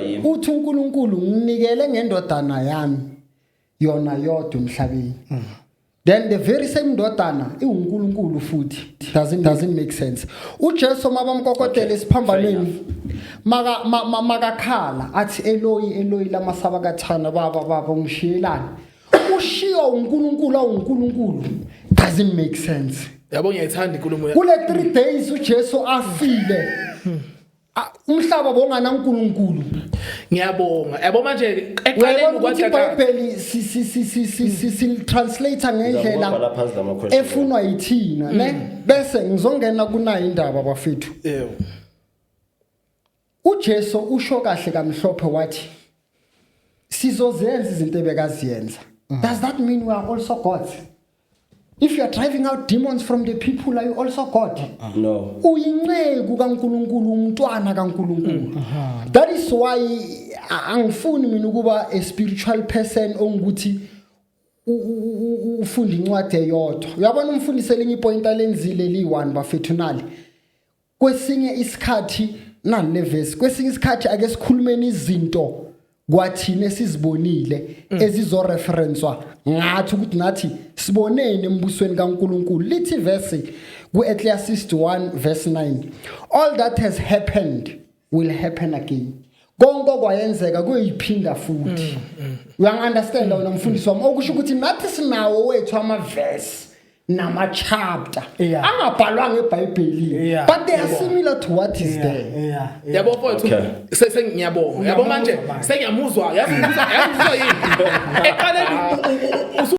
Yimi. Uthi uNkulunkulu, "Nginikele ngendodana yami yona yodwa emhlabeni." Then the very same ndodana iwuNkulunkulu futhi. Doesn't make sense. UJesu mabamkokotela esiphambanweni, maka makakhala athi, "Eloi, Eloi, lama sabakathana, baba, baba, ungishiyelani?" Ushiyo uNkulunkulu awuNkulunkulu. Doesn't make sense. Yabo, ngiyayithanda inkulumo. Kule 3 days uJesu afile, umhlaba bongana uNkulunkulu. Ngiyabonga. Yabo, manje eqaleni Uyayibona ukuthi kwacaca. iBhayibheli si si si si si si si translate ngendlela Ngizama phansi lama question. efunwa yithina, ne? Bese ngizongena kunayo indaba, bafethu. UJesu usho kahle kamhlophe wathi sizozenza izinto ebekaziyenza. Does that mean we are also gods? If you are driving out demons from the people, are you also God? No. Uyinceku kaNkuluNkulu, umntwana kaNkuluNkulu. That is why angifuni mina ukuba a spiritual person ongukuthi ufunda incwadi eyodwa. Uyabona, umfundisi elinye ipoint alenzile li1, bafethu, nali. Kwesinye isikhathi nani le verse, kwesinye isikhathi ake sikhulumeni izinto kwathina esizibonile ezizoreferencewa ngathi ukuthi nathi siboneni embusweni kaNkuluNkulu. Lithi verse kuEcclesiastes 1 verse 9, "All that has happened will happen again." Konke okwayenzeka kuyiphinda futhi. Uyangi-understand wena, mfundisi wami? Okusho ukuthi nathi sinawo wethu ama-verse nama-chapter angabhalwanga eBhayibhelini, but they are similar to what is there. Yabo, mfowethu. Okay. Sengiyabonga. Yabo, manje Uyamuzwa manje. sengiyamuzwa. Yazi ngizwa, yazi ngizwa yini eqaleni.